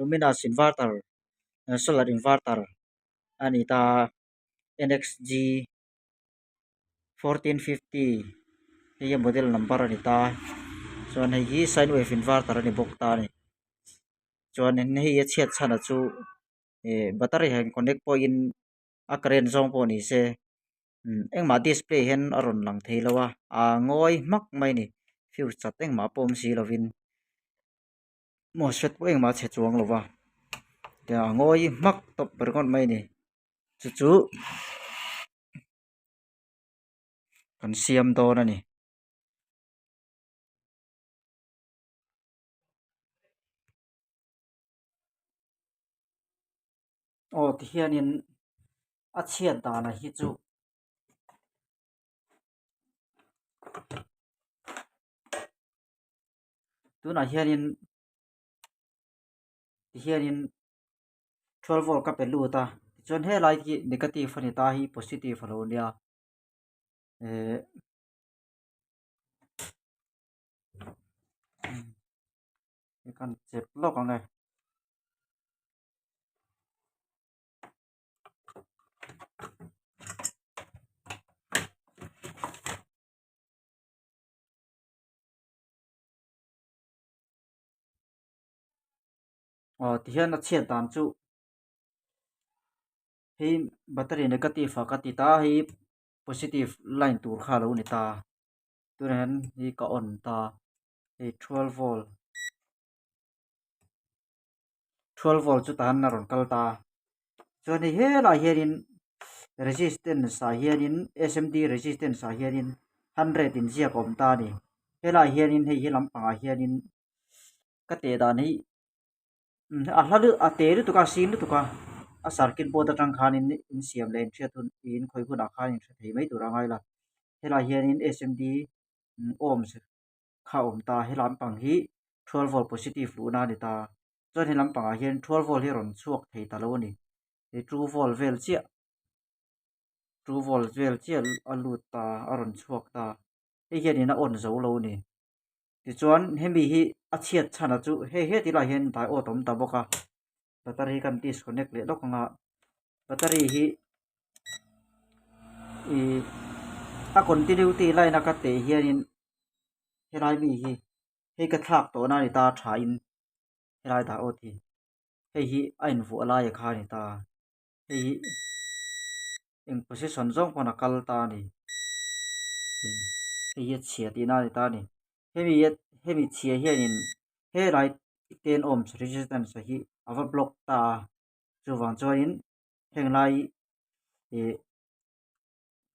Luminous inverter solar inverter a ni ta N X G 1450 hei hi a model number a ni ta chuan hei hi sine wave inverter a ni bawk ta a ni chuanin hei a chhiat chhan ah chu ih battery han connect pawhin a current zawng pawh ni se engmah display hian a rawn lang thei lo a aa ngawi hmak mai a ni fuse chat engmah pawh awm si lovin mosfet pawh engmah a chhe chuang lo va a ngawi hmak tawp ringawt mai a ni chu chu kan siam dawn a ni. Aw tihianin a chhiat danah hi chu tunah hianin tihianin 12 volt ka pe lut a tichuan helai hi negative a ni ta hi positive a lo nia eh kan chep lawk ang e. Aw tihian a chhiat dan chu hei battery negative ah ka ti ta a hei positive line tur kha a lo ni ta tunah hian hei ka on ta hei 12 volt. 12 volt chu tan a rawn kal ta chuan hei helaiah hianin resistance ah hianin S_M_D resistance ah hianin hundred inziak a awm ta a ni helaiah hianin hei he lampangah hianin ka teh dan hi a hla lutuk a te lutuk a sin lutuk a a circuit board atang khanin in siam leh in hriat hun in khawih hunah khan in hre thei mai tur a ngai la helaiah hianin S_M_D ohms kha a awm ta he lampang hi 12 volt positive luhna a ni ta chuan he lampangah hian 12 volt hi a rawn chhuak thei ta lo a ni he 2 volt vel chiah 2 volt vel chiah a lut ta a rawn chhuak ta hei hianin a on zo lo a ni tichuan hemi hi a chhiat chhan a chu hei heti lai hian diode a awm ta bawk a battery kan disconnect leh lawk ang a battery hi ih a continuity line a ka teh hianin helai mi hi hei ka thlak tawh na a ni ta tha in helai diode hi hei hi a invuah lai a kha a ni ta hei hi eng position zawng pawn a kal ta a ni hei hi a chhia tihna a ni ta a ni hemi hemi chhia hianin helai 10 ohms resistance hi a va block ta a chuvang chuanin heng lai ih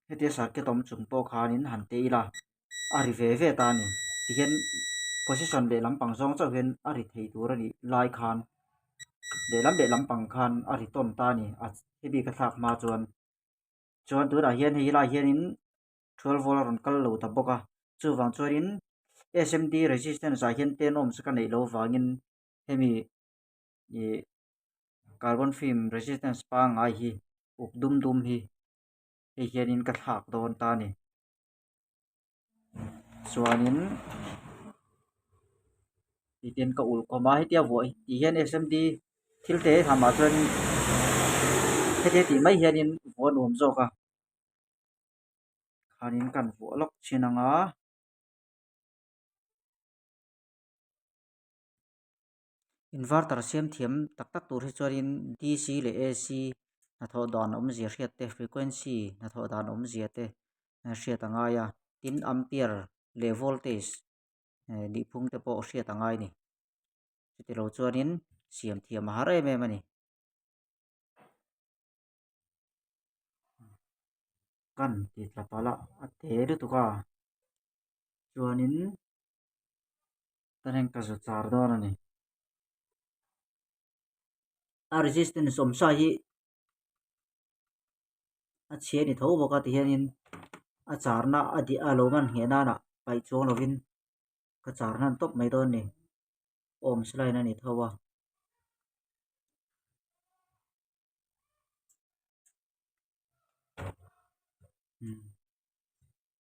hetia circuit awm chung pawh khanin han teh ila a ri ve ve ta a ni tihian position leh lampang zawng chauh hian a ri thei tur a nih lai khan lehlam lehlam pang khan a ri tawn ta a ni a hemi ka thlak hma chuan chuan tunah hian hei helaiah hianin 12 volt a rawn kal lo ta bawk a chuvang chuanin S_M_D resistance ah hian 10 ohms ka neih loh avangin hemi ih carbon film resistance pangngai hi uk dum dum hi hei hianin ka thlak dawn ta a ni chuanin tihian ka ulh khawm a hetia vuah tih hian S_M_D thil te hamah chuan hetia tih mai hianin vuah nuam zawk a khanin kan vuah lawk thin ang a. Inverter siam thiam tak tak tur hi chuanin D_C leh A_C hnathawh dan awmzia hriat te frequency hnathawh dan awmzia te hriat a ngai a tin ampere leh voltage nihphung te pawh hriat a ngai a ni chutilo chuanin siam thiam a har em em a ni. Kan tih tla palh a a te lutuk a chuanin tan hian ka za char dawn a ni a resistance awm sa hi a chhia a ni tho bawk a tihianin a charna a di a lo man ngheh nana paih chuang lovin ka char hnan tawp mai dawn a ni ohms line a ni tho a.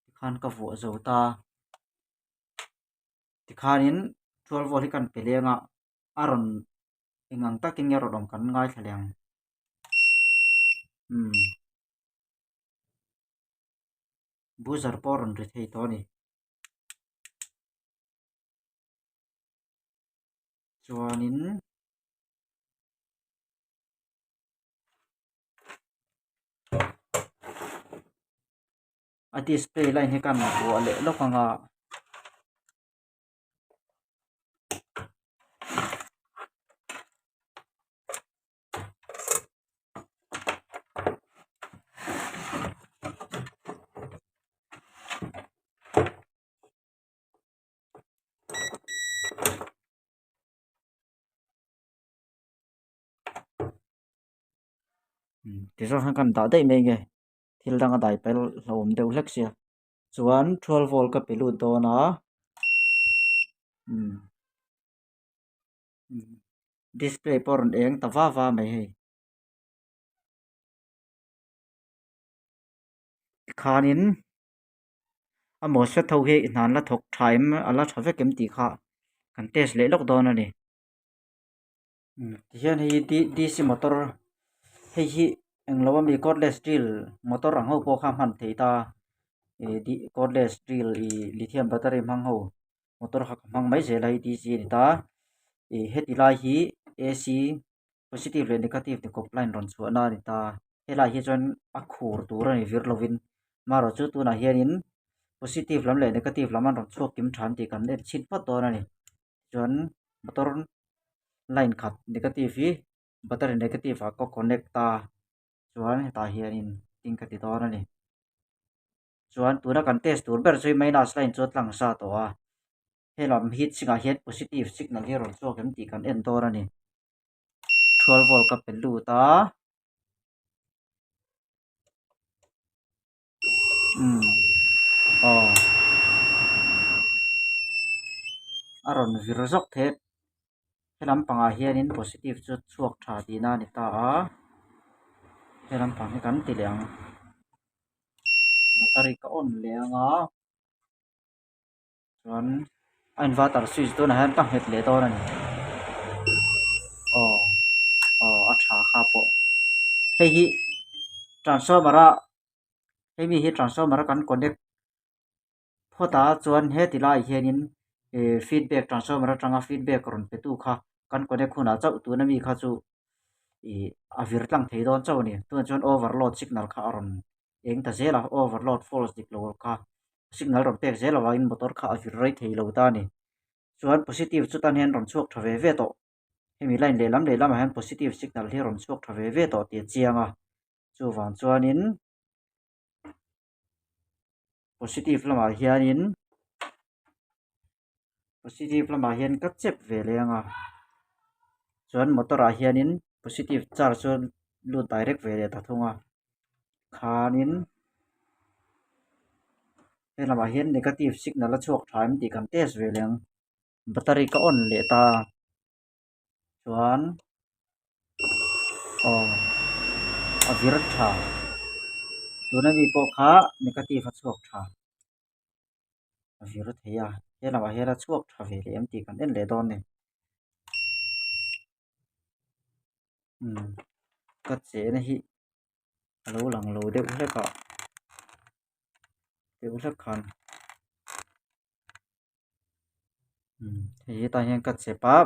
Tikhan ka vuah zo ta tikhanin 12 volt hi kan pe leng a a rawn. Eng ang takin nge rawn awm kan ngaithla leh ang. Umm. Buzzer pawh a rawn ri thei tawh a ni. Chuanin. A display line hi kan vuah leh lawk ang a. Tichuan khan kan dah daih mai nge thil dang a dai pel hlauhawm deuh hlek sia chuan twelve volt ka pe lut dawn a umm display pawh a rawn eng ta va va mai hei tikhanin a MOSFET ho hi hna an la thawk tha em a la tha vek em tih kha kan test leh lawk dawn a ni. Tihian hei hi DC motor hei hi englo ami cordless drill motor ang ho pawh kha hman thei ta ih cordless drill ih lithium battery hmang ho motor kha ka hmang mai zel a hei DC a ni ta ih heti lai hi AC positive leh negative ni kawp line rawn chhuah na a ni ta helaiah hi chuan a khur tur a ni vir lovin marawh chu tunah hianin positive lam leh negative lam an rawn chhuak kim tha an tih kan en chhin phawt dawn a ni. Chuan motor line khat negative hi battery negative ah ka connect a chuan hetah hianin tin ka ti dawn a ni chuan tuna kan test tur ber chu minus line chu a tlang sa tawh a helam heat sink ah hian positive signal hi a rawn chhuak em tih kan en dawn a ni twelve volt ka pe lut a. Umm aw a rawn vir zawk thei a he lampangah hianin positive chu chhuak tha tihna a ni ta a he lampang hi kan ti leh ang battery ka on leh ang a chuan a inverter switch tunah hian ka nghet leh dawn a ni aw aw a tha kha pawh hei hi transformer a hemi hi transformer a kan connect phawt a chuan heti laiah hianin ih feedback transformer atanga feedback rawn pe tu kha kan connect hunah chauh tuna mi kha chu ih a vir tlang thei dawn chauh a ni tunah chuan overload signal kha a rawn eng ta zel a overload false dik lo kha signal rawn pek zel avangin motor kha a vir rei thei lo ta a ni chuan positive chu tan hian rawn chhuak tha ve ve tawh hemi line lehlam lehlamah hian positive signal hi rawn chhuak tha ve ve tawh tih a chiang a chuvang chuanin positive lamah hianin positive lamah hian ka chep ve leh ang a chuan motor ah hianin positive charge chu lut direct ve leh ta thung a khanin he lamah hian negative signal a chhuak tha em tih kan test ve leh ang battery ka on leh ta chuan aw a vir tha tuna mi pawh kha negative a chhuak tha. A vir thei a he lamah hian a chhuak tha ve leh em tih kan en leh dawn a ni umm ka chehna hi a lo lang lo deuh hlek a deuh hlek khan umm hei hetah hian ka chep a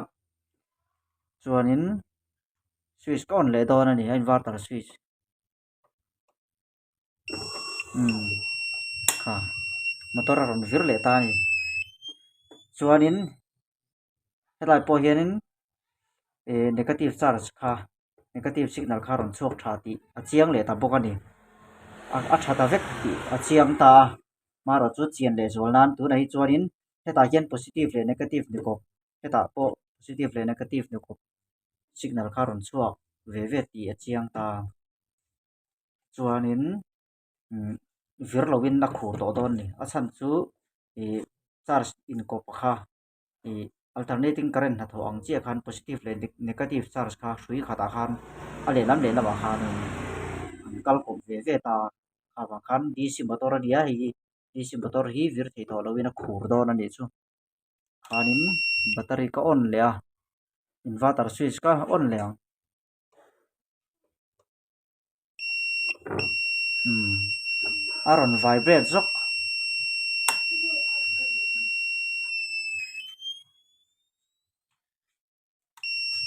chuanin switch ka on leh dawn a ni a inverter switch. Umm kha motor a rawn vir leh ta a ni chuanin helai pawh hianin eh negative charge kha negative signal kha a rawn chhuak tha tih a chiang leh ta bawk a ni a tha ta vek tih a chiang ta a marawh chu chian leh zual nan tunah hi chuanin hetah hian positive leh negative ni kawp hetah pawh positive leh negative ni kawp signal kha a rawn chhuak ve ve tih a chiang ta. Chuanin umm vir lovin a khur tawh dawn a ni a chhan chu ih charge inkawp kha ih alternating current hnathawh ang chiah khan positive leh negative charge kha hrui khatah khan a lehlam lehlamah khanin an kal kawp ve ve ta a avang khan DC motor a nia hei hi DC motor hi vir thei tawh lovin a khur dawn a nih chu khanin battery ka on leh a. Inverter switch kha on leh ang. Umm a rawn vibrate zawk.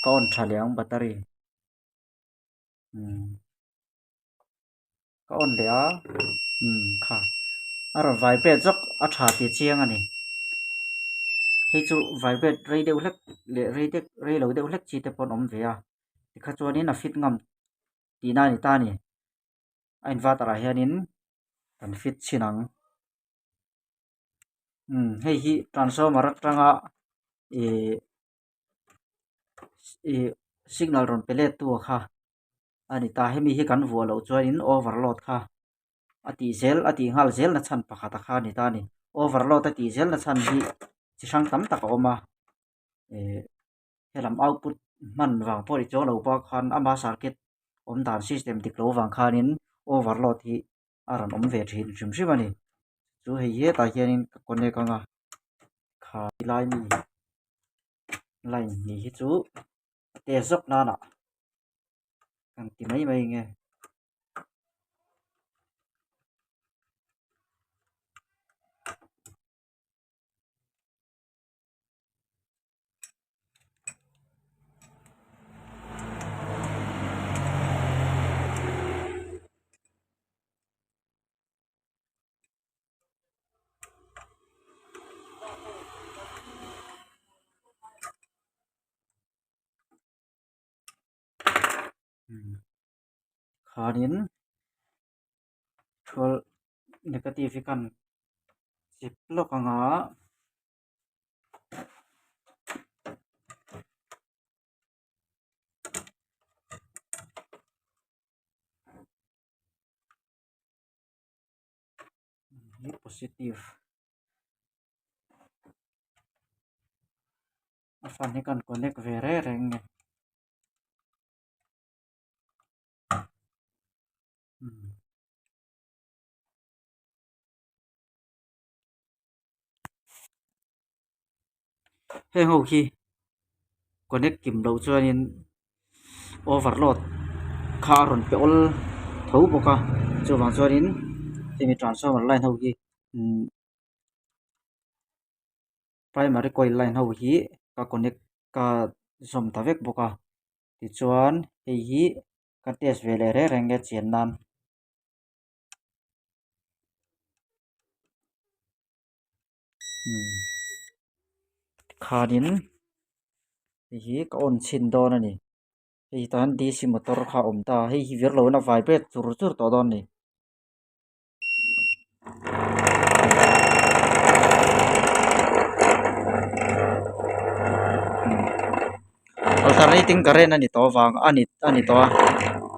Ka on tha leh ang battery. Umm ka on leh a umm kha a rawn vibrate zawk a tha tih chiang a ni. Hei chu vibrate rei deuh hlek leh rei deuh rei lo deuh hlek chi te pawh an awm ve a tikha chuanin a fit ngam tihna a ni ta a ni. A inverter ah hianin kan fit chhin ang. Umm hei hi transformer atanga ihh ihh signal rawn pe let tu kha a ni ta hemi hi kan vuah loh chuanin overload kha a tih zel a tih nghal zel na chhan pakhat a kha a ni ta a ni overload a tih zel na chhan hi chi hrang tam tak a awm a ihh helam output hman vang pawh ni chuang lo pawh khan ama circuit awm dan system dik lo vang khanin overload hi a rawn awm ve thin hrim hrim a ni chu hei hetah hianin ka connect ang a kha tilai mi line hnih hi chu a test zawk nanah kan ti mai mai nge. Khanin thual negative hi kan chep lawk ang a. Hi positive a fan hi kan connect ve reng reng nge. Heng ho khi connect kim loh chuanin overload kha a rawn pe awl tho bawk a chuvang chuanin hemi transformer line ho hi umm primary coil line ho hi ka connect ka zawm ta vek bawk a tichuan hei hi ka test ve leh reng reng nge chian nan. Khanin hei hi ka on chhin dawn a ni hei tan D_C motor kha a awm ta a hei hi vir loin a vibrate chur chur tawh dawn a ni. Alternating current a ni tawh avang a ni a ni tawh a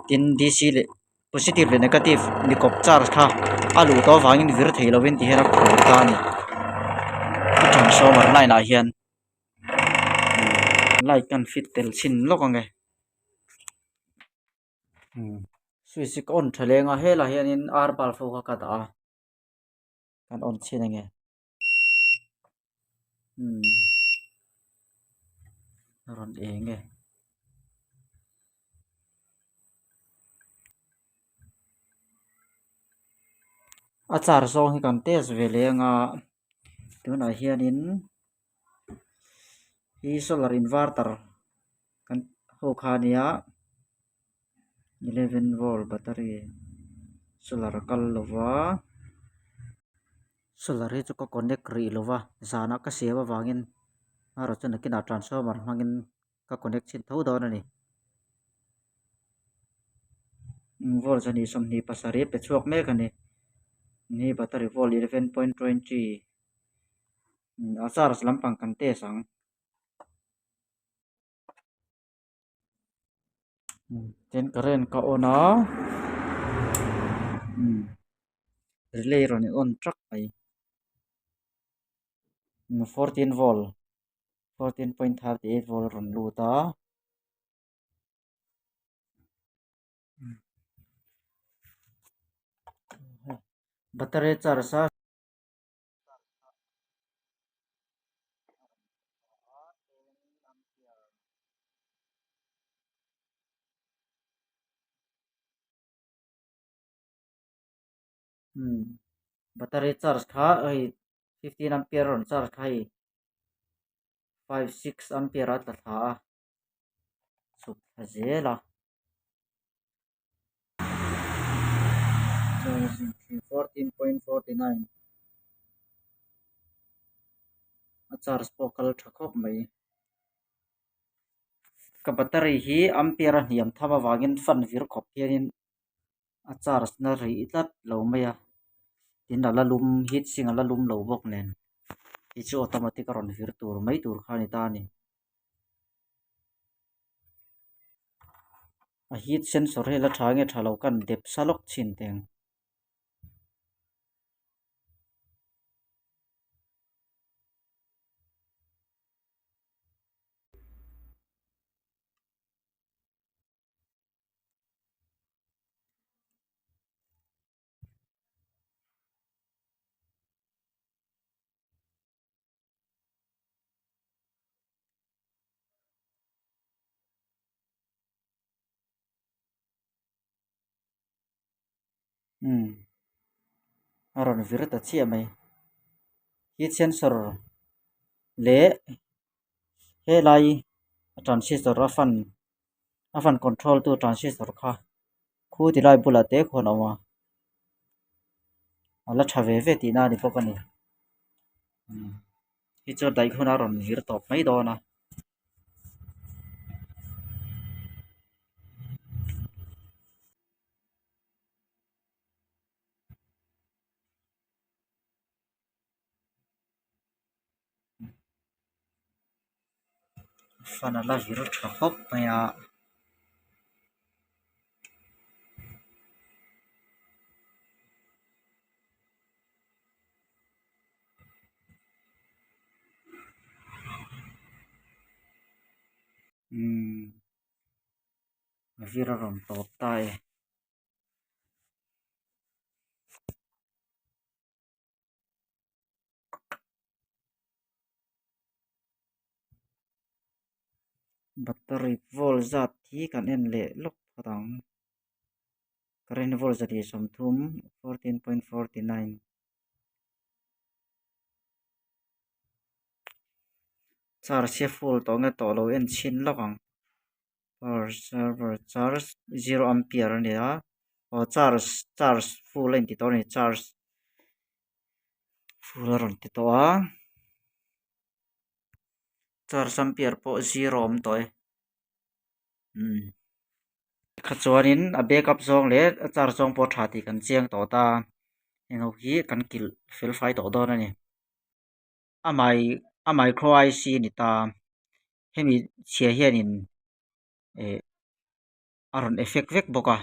tin D_C leh. Positive leh negative ni kawp charge kha a luh tawh avangin vir thei lovin ti hian a khur ta a ni a transformer line ah hian light kan fit tel chhin lawk ang e switch hi ka on tha leng a helaiah hianin ar bulb ho kha ka dah a kan on chhin ang e rawn eng e. A char zawng hi kan test ve leh anga tunah hianin hi solar inverter kan ho kha a nia eleven volt battery solar a kal lo va solar hi chu ka connect rih lo va zanah ka siam avangin erawh chu nakinah transformer hmangin. ka connect chhin tho dawn a ni volt zahnih sawmhnih pasarih pe chhuak mek a ni ni battery volt eleven point twenty a charge lampang kan test ang tin current ka on a relay rawn in on trak mai 14 volt 14.38 volt rawn lut a battery charge a Umm battery charge kha hei 15 ampere a rawn charge kha hei 5 6 ampere a tla thla a chhuk thla zel a. 14.49 a charge pawh kal tha khawp mai ka battery hi ampere a hniam tham avangin fan vir khawp hianin a charge na rih tlat lo mai a tin a la lum heat sink a la lum lo bawk nen hei chu automatic a rawn vir tur mai tur kha a ni ta a ni. A heat sensor hi la tha nge tha lo kan dep sa lawk thin teng. Umm a rawn vir ta chiah mai heat sensor leh helai a transistor a fan a fan control tu transistor kha khu ti lai bulah te khuan a awm a a la tha ve ve tihna a ni bawk a ni hi chu daih hun a rawn vir tawp mai dawn a. Fan a la vir tha khawp mai a. Umm a vir a rawn tawp ta e. Battery volt zat hi kan en leh lawk phawt ang current volt 130 14.49 charge hi a full tawh nge tawh lo en chhin lawk ang. Power server charge zero ampere a ni a aw charge charge full a inti tawh a ni charge full a rawn ti tawh a charge ampere pawh zero a awm tawh e umm kha chuanin a backup zawng leh a charge zawng pawh a tha tih kan chiang tawh ta heng ho hi kan kilh fel fai tawh dawn a ni. A mai a micro IC a ni ta hemi chhia hianin eh a rawn effect vek bawk a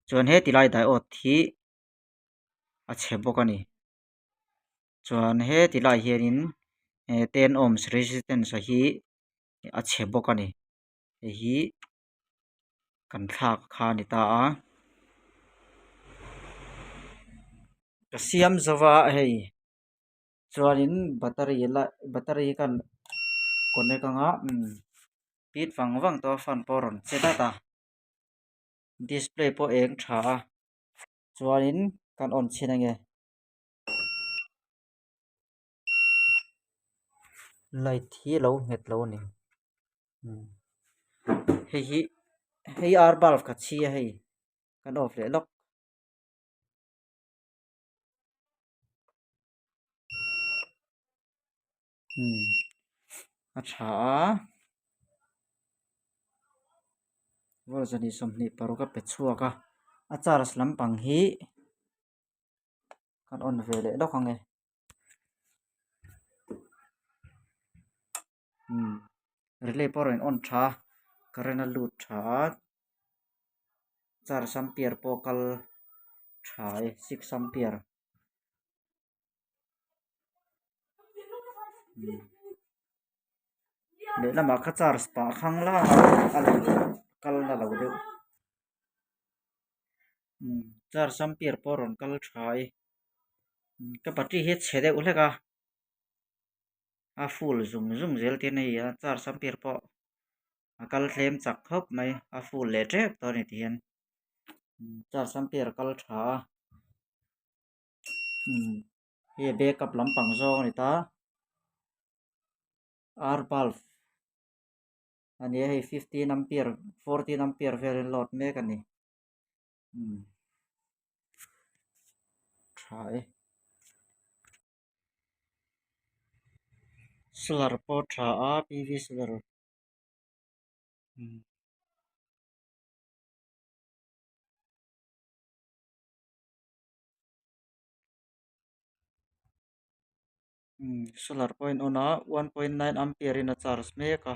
chuan heti lai diode hi a chhe bawk a ni chuan heti lai hianin eh ten ohms resistance a hi a chhe bawk a ni hei hi kan thlak kha a ni ta a ka siam zova hei. Chuanin battery la battery hi kan connect anga umm pit vang vang tawh a fan pawh a rawn che dat a display pawh eng tha a chuanin kan on chhin ange light hi a lo nghet lo a ni umm hei hi hei ar bulb ka chhi a hei kan off leh lawk. Umm a tha a vawi 25 a pe chhuak a a charge lampang hi kan on ve leh lawk ang e umm relay pawh a rawn on tha a current a lut tha a. Charge ampere pawh kal tha e six ampere lehlamah kha charge pah khang lang a a lang kal na lo deuh charge ampere pawh a rawn kal tha e ka battery hi a chhe deuh hlek a a full zung zung zel te a ni a charge ampere pawh. A kal tlem chak khawp mai a full leh tep tawh a ni ti hian charge ampere a kal tha a. Umm hei a backup lampang zawng a ni ta ar bulb a ni a hei fifteen ampere fourteen ampere velin load mek a ni umm tha e. Solar pawh tha a P V solar umm. Solar pawh a in on a one point nine ampere in a charge mek a.